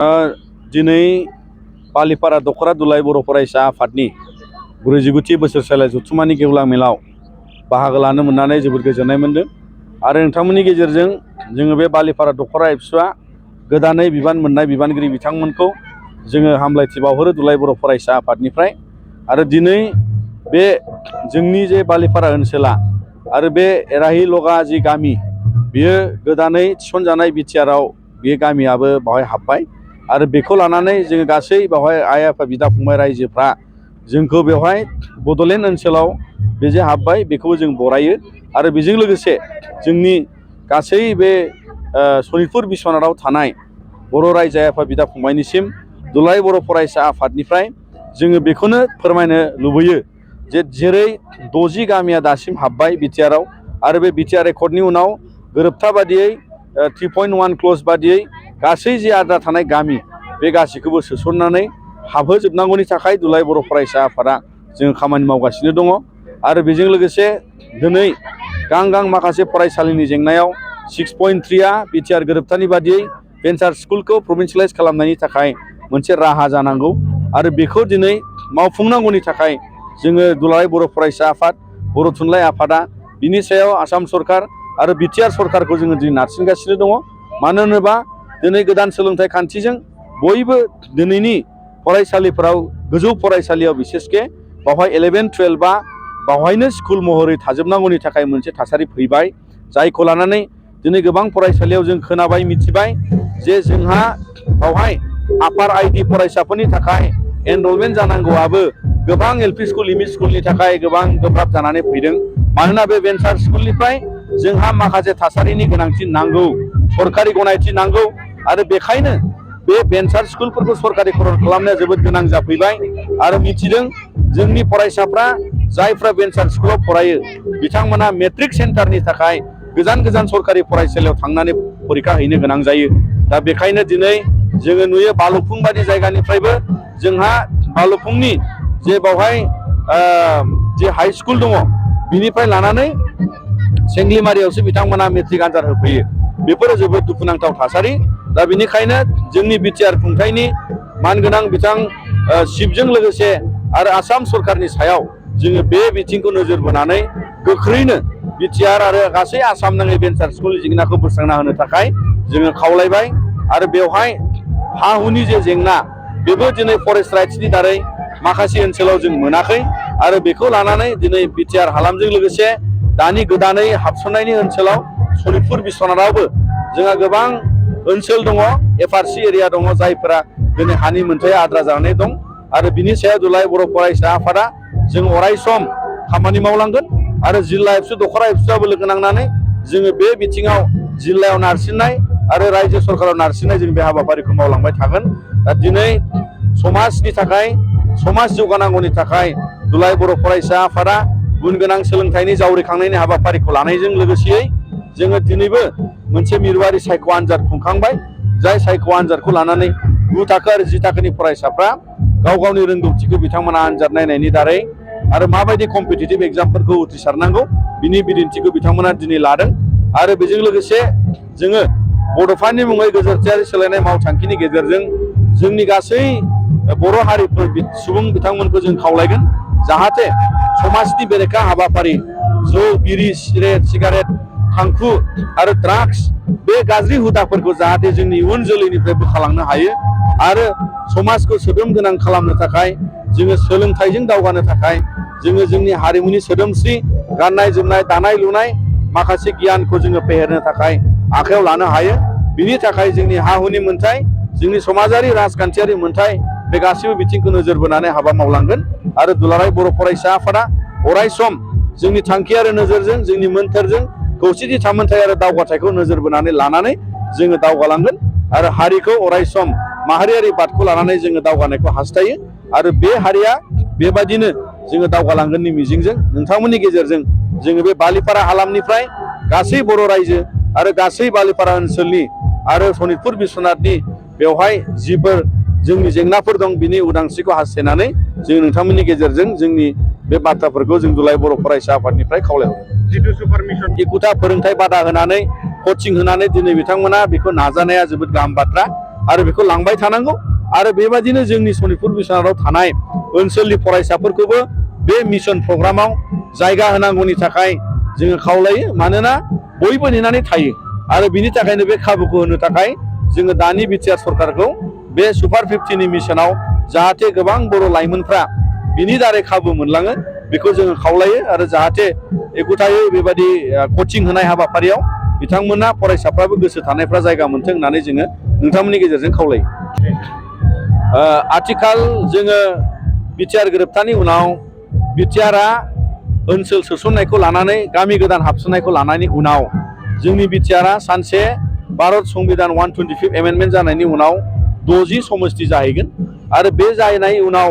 दिनै बालिपारा दखरा दुलाय बर' फरायसा आफादनि 49थि बोसोरसालिया जथुम्मानि गेवलां मेलाव बाहागो लानो मोननानै जोबोद गोजोननाय मोनदों आरो नोंथांमोननि गेजेरजों जोङो बे बालिपारा दखरा एबसुआ गोदानै बिबान मोननाय बिबानगिरि बिथांमोनखौ जोङो हामलायथि बावहरो दुलाय बर' फरायसा आफादनिफ्राय। आरो दिनै बे जोंनि जे बालिपारा ओनसोला आरो बे एराहि लगा जि गामि बियो गोदानै थिसनजानाय बिटिआरआव बे गामियाबो बावहाय हाबबाय आरो बेखौ लानानै जोङो गासै बावहाय आइ आफा बिदा फंबाय रायजोफ्रा जोंखौ बेवहाय बड'लेण्ड ओनसोलाव बे जे हाबबाय बेखौबो जों बरायो आरो बेजों लोगोसे जोंनि गासै बे सनितपुर बिस्वनाथआव थानाय बर' रायजो आइ आफा बिदा फंबायनिसिम दुलाय बर' फरायसा आफादनिफ्राय जोङो बेखौनो फोरमायनो लुबैयो जे जेरै 60 गामिया दासिम हाबबाय बिटिआरआव आरो बे बिटिआर रेकर्डनि उनाव गोरोबथा बादियै 3.1 क्लज बादियै गासै जे आद्रा थानाय गामि बे गासैखौबो सोसननानै हाबहोजोबनांगौनि थाखाय दुलाय बर' फरायसा आफादा जों खामानि मावगासिनो दङ। आरो बेजों लोगोसे दिनै गां माखासे फरायसालिनि जेंनायाव 6.3आ बिटिआर गोरोबथानि बादियै भेन्सार स्कुलखौ प्रभिन्सियेलाइज खालामनायनि थाखाय मोनसे राहा जानांगौ आरो बेखौ दिनै मावफुंनांगौनि थाखाय जोङो दुलाराय बर' फरायसा आफाद बर' थुनलाइ आफादा बिनि सायाव आसाम सरकार आरो बिटिआर सरकारखौ जोङो दिनै नारसिनगासिनो दङ। मानो होनोबा दिनै गोदान सोलोंथाइ खान्थिजों बयबो दिनैनि फरायसालिफोराव गोजौ फरायसालियाव बिसेसके बावहाय 11-12आ बावहायनो स्कुल महरै थाजोबनांगौनि थाखाय मोनसे थासारि फैबाय जायखौ लानानै दिनै गोबां फरायसालियाव जों खोनाबाय मिथिबाय जे जोंहा बावहाय आपार आइडि फरायसाफोरनि थाखाय एनरलमेन्ट जानांगौआबो गोबां एलपि स्कुल एमइ स्कुलनि थाखाय गोबां गोब्राब जानानै फैदों। मानोना बे भेन्सार स्कुलनिफ्राय जोंहा माखासे थासारिनि गोनांथि नांगौ, सरकारि गनायथि नांगौ आरो बेखायनो बे भेन्सार स्कुलफोरखौ सरकारिकरन खालामनाया जोबोद गोनां जाफैबाय आरो मिथिदों जोंनि फरायसाफ्रा जायफ्रा भेन्सार स्कुलाव फरायो बिथांमोना मेट्रिक सेन्टारनि थाखाय गोजान सरकारि फरायसालियाव थांनानै फरिखा हैनो गोनां जायो। दा बेखायनो दिनै जोङो नुयो बालुफुं बादि जायगानिफ्रायबो जोंहा बालुफुंनि जे बावहाय जे हाइ स्कुल दङ बिनिफ्राय लानानै सेंग्लिमारियावसो बिथांमोना मेट्रिक आनजाद होफैयो। बेफोरो जोबोद दुखुनांथाव थासारि। दा बेनिखायनो जोंनि बिटिआर खुंथायनि मानगोनां बिथां चिफजों लोगोसे आरो आसाम सरकारनि सायाव जोङो बे बिथिंखौ नोजोर बोनानै गोख्रैनो बिटिआर आरो गासै आसाम नाङै भेन्सार स्कुल जेंनाखौ बोस्रांना होनो थाखाय जोङो खावलायबाय। आरो बेवहाय हा हुनि जे जेंना बेबो दिनै फरेस्ट राइट्सनि दारै माखासे ओनसोलाव जों मोनाखै आरो बेखौ लानानै दिनै बिटिआर हालामजों लोगोसे दानि गोदानै हाबसननायनि ओनसोलाव सनितपुर बिस्वनाथआवबो जोंहा गोबां ओनसोल दङ, एफआरसि एरिया दङ जायफोरा दिनै हानि मोनथाया आद्रा जानानै दं आरो बिनि सायाव दुलाय बर' फरायसा आफादा जों अराय सम खामानि मावलांगोन आरो जिल्ला एबसु दखरा एबसुआबो लोगो नांनानै जोङो बे बिथिङाव जिल्लायाव नारसिननाय आरो रायजो सरकाराव नारसिननाय जों बे हाबाफारिखौ मावलांबाय थागोन। दा दिनै समाजनि थाखाय समाज जौगानांगौनि थाखाय दुलाय बर' फरायसा आफादा गुन गोनां सोलोंथाइनि जावरिखांनायनि हाबाफारिखौ लानायजों लोगोसेयै जोङो दिनैबो मोनसे मिरुआरि सायख' आनजाद खुंखांबाय। जाय सायख' आनजादखौ लानानै 9 थाखो आरो 10 थाखोनि फरायसाफ्रा गावनि रोंगौथिखौ बिथांमोना आनजाद नायनायनि दारै आरो माबायदि कम्पिटिटिभ एग्जामफोरखौ उथ्रिसारनांगौ बिनि बिदिन्थिखौ बिथांमोना दिनै लादों। आरो बेजों लोगोसे जोङो बड'फानि मुङै गोजोरथायारि सोलायनाय मावथांखिनि गेजेरजों जोंनि गासै बर' हारिफोर सुबुं बिथांमोनखौ जों खावलायगोन जाहाथे समाजनि बेरेखा हाबाफारि जौ बिरि सिगारेट थांखु आरो ड्राग्स बे गाज्रि हुदाफोरखौ जाहाथे जोंनि इयुन जोलैनिफ्राय बोखालांनो हायो आरो समाजखौ सोद्रोम गोनां खालामनो थाखाय जोङो सोलोंथाइजों दावगानो थाखाय जोङो जोंनि हारिमुनि सोदोमस्रि गाननाय जोमनाय दानाय लुनाय माखासे गियानखौ जोङो फेहेरनो थाखाय आखायाव लानो हायो। बिनि थाखाय जोंनि हा हुनि मोनथाय जोंनि समाजारि राजखान्थियारि मोनथाय बे गासैबो बिथिंखौ नोजोर बोनानै हाबा मावलांगोन आरो दुलाराय बर' फरायसा आफादा अराय सम जोंनि थांखि आरो नोजोरजों जोंनि मोन्थोरजों खौसेथि थामोनथाय आरो दावगाथायखौ नोजोर बोनानै लानानै जोङो दावगालांगोन आरो हारिखौ अराय सम माहारियारि बादखौ लानानै जोङो दावगानायखौ हास्थायो आरो बे हारिया बेबायदिनो जोङो दावगालांगोननि मिजिंजों नोंथांमोननि गेजेरजों जोङो बे बालिपारा हालामनिफ्राय गासै बर' रायजो आरो गासै बालिपारा ओनसोलनि आरो सनितपुर बिस्वनाथनि बेवहाय जिफोर जोंनि जेंनाफोर दं बिनि उदांस्रिखौ हास्थायनानै जों नोंथांमोननि गेजेरजों जोंनि बे बाथ्राफोरखौ जों दुलाय बर' फरायसा आफादनिफ्राय खावलायहरो। जिथु सुपार मिशन एखुथा फोरोंथाय बादा होनानै कचिं होनानै दिनै बिथांमोना बेखौ नाजानाया जोबोद गाहाम बाथ्रा। आरो बेखौ लांबाय थानांगौ आरो बेबादिनो जोंनि सनितपुर बिश्वनाथाव थानाय ओनसोलनि फरायसाफोरखौबो बे मिशन प्रग्रामाव जायगा होनांगौनि थाखाय जोङो खावलायो मानोना बयबो नेनानै थायो आरो बिनि थाखायनो बे खाबुखौ होनो थाखाय जोङो दानि बिटिआर सरकारखौ बे सुपार 50नि मिशनाव जाहाथे गोबां बर' लाइमोनफ्रा बिनि दारै खाबु मोनलाङो बेखौ जोङो खावलायो आरो जाहाथे एखुथायै बेबायदि कचिं होनाय हाबाफारियाव बिथांमोना फरायसाफ्राबो गोसो थानायफ्रा जायगा मोनथों होननानै जोङो नोंथांमोननि गेजेरजों खावलायो। आथिखाल जोङो बिटिआर गोरोबथानि उनाव बिटिआरआ ओनसोल सोसननायखौ लानानै गामि गोदान हाबसननायखौ लानायनि उनाव जोंनि बिटिआरआ सानसे भारत संबिधान 125 एमेन्डमेन्ट जानायनि उनाव 60 समस्ति जाहैगोन आरो बे जानायनि उनाव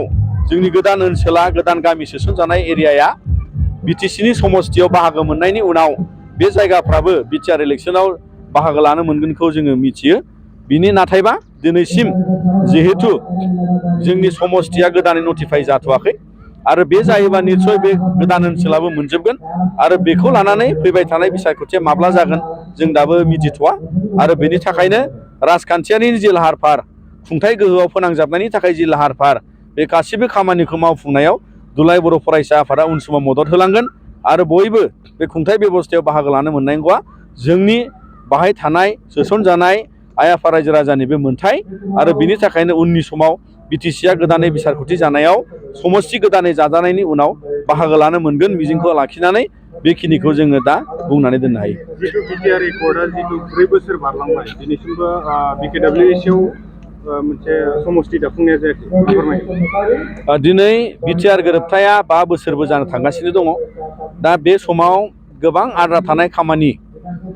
जोंनि गोदान ओनसोला गोदान गामि सोसनजानाय एरियाया बिटिसिनि समस्तियाव बाहागो मोननायनि उनाव बे जायगाफ्राबो बिटिआर इलेक्सनाव बाहागो लानो मोनगोनखौ जोङो मिथियो। बिनि नाथायबा दिनैसिम जिहेतु जोंनि समस्तिया गोदानै नटिफाइ जाथ'वाखै आरो बे जायोबा निस्सय बे गोदान ओनसोलाबो मोनजोबगोन आरो बेखौ लानानै फैबाय थानाय बिसायख'थिया माब्ला जागोन जों दाबो मिथिथ'वा आरो बेनि थाखायनो राजखान्थियारि जि लाहार फाहार खुंथाय गोहोआव फोनांजाबनायनि थाखाय जि लाहार फाहार बे गासिबो खामानिखौ मावफुंनायाव दुलाराय बर' फरायसा आफादा उन समाव मदद होलांगोन आरो बयबो बे खुंथाय बेबस्थायाव बाहागो लानो मोननांगौआ जोंनि बाहाय थानाय सोसनजानाय आइ आफा रायजो राजानि बे मोन्थाय आरो बिनि थाखायनो उननि समाव बिटिसिआ गोदानै बिसायख'थि जानायाव समस्ति गोदानै जाजानायनि उनाव बाहागो लानो मोनगोन मिजिंखौ लाखिनानै बेखिनिखौ जोङो दा बुंनानै दोननो हायो। जितु बिटिआर एकर्डआ जितु 4 बोसोर बारलांबाय दिनैसिमबो बिकेडब्लिउएसआव मोनसे समस्ति दाफुंनाया जायाखै। दिनै बिटिआर गोरोबथाया 5 बोसोरबो जानो थांगासिनो दङ। दा बे समाव गोबां आद्रा थानाय खामानि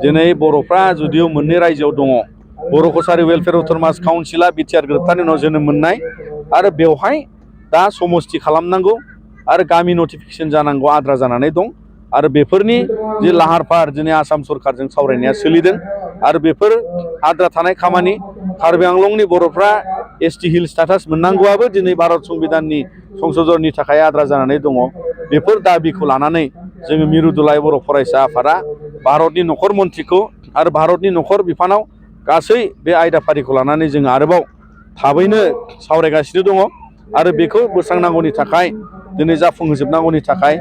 दिनै बर'फ्रा जुदिअ मोननै रायजोआव दङ बर' कसारि वेलफेयार अट'नमास काउन्सिला बिटिआर गोरोबथानि उनाव जोनोम मोननाय आरो बेवहाय दा समस्ति खालामनांगौ आरो गामि नटिफिकेसन जानांगौ आद्रा जानानै दं आरो बेफोरनि जि लाहार फाहार दिनै आसाम सरकारजों सावरायनाया सोलिदों आरो बेफोर आद्रा थानाय खामानि कार्बि आंलंनि बर'फ्रा एसटि हिल स्टेटास मोननांगौआबो दिनै भारत संबिधाननि संशोधननि थाखाय आद्रा जानानै दङ। बेफोर दाबिखौ लानानै जोङो मिरु दुलाराय बर' फरायसा आफादा भारतनि नखर मन्थ्रिखौ आरो भारतनि नखर बिफानाव गासै बे आयदाफारिखौ लानानै जोङो आरोबाव थाबैनो सावरायगासिनो दङ आरो बेखौ बोस्रांनांगौनि थाखाय दिनै जाफुंहोजोबनांगौनि थाखाय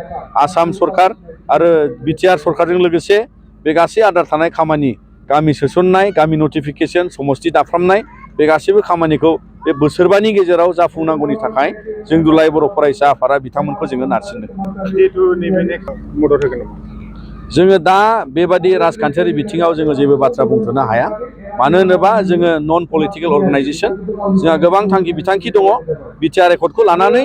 आसाम सरकार आरो बिटिआर सरकारजों लोगोसे बे गासै आद्रा थानाय खामानि गामि सोसननाय गामि नटिफिकेसन समस्ति दाफ्रामनाय बे गासैबो खामानिखौ बे बोसोरबानि गेजेराव जाफुंनांगौनि थाखाय जों दुलाराय बर' फरायसा आफादा बिथांमोनखौ जोङो नारसिनदों। जिहेतु नैबे नेक्स्ट मदद होगोन जोङो दा बेबादि राजखान्थियारि बिथिङाव जोङो जेबो बाथ्रा बुंथ'नो हाया मानो होनोबा जोङो नन पलिटिकेल अर्गानाइजेसन जोंहा गोबां थांखि बिथांखि दङ बिटिआर एकर्डखौ लानानै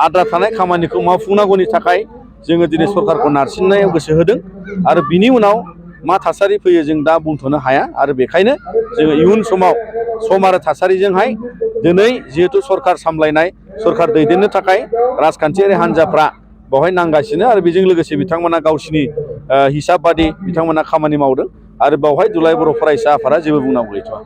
आद्रा थानाय खामानिखौ मावफुंनांगौनि थाखाय जोङो दिनै सरकारखौ नारसिननायाव गोसो होदों आरो बिनि उनाव मा थासारि फैयो जों दा बुंथ'नो हाया आरो बेखायनो जोङो इयुन समाव सम आरो थासारिजोंहाय दिनै जिहेतु सरकार सामलायनाय सरकार दैदेननो थाखाय राजखान्थियारि हान्जाफ्रा बेवहाय नांगासिनो आरो बेजों लोगोसे बिथांमोना गावसिनि हिसाब बादि बिथांमोना खामानि मावदों आरो बेवहाय दुलाराय बर' फरायसा आफादा जेबो बुंनांगौ गैथ'आ।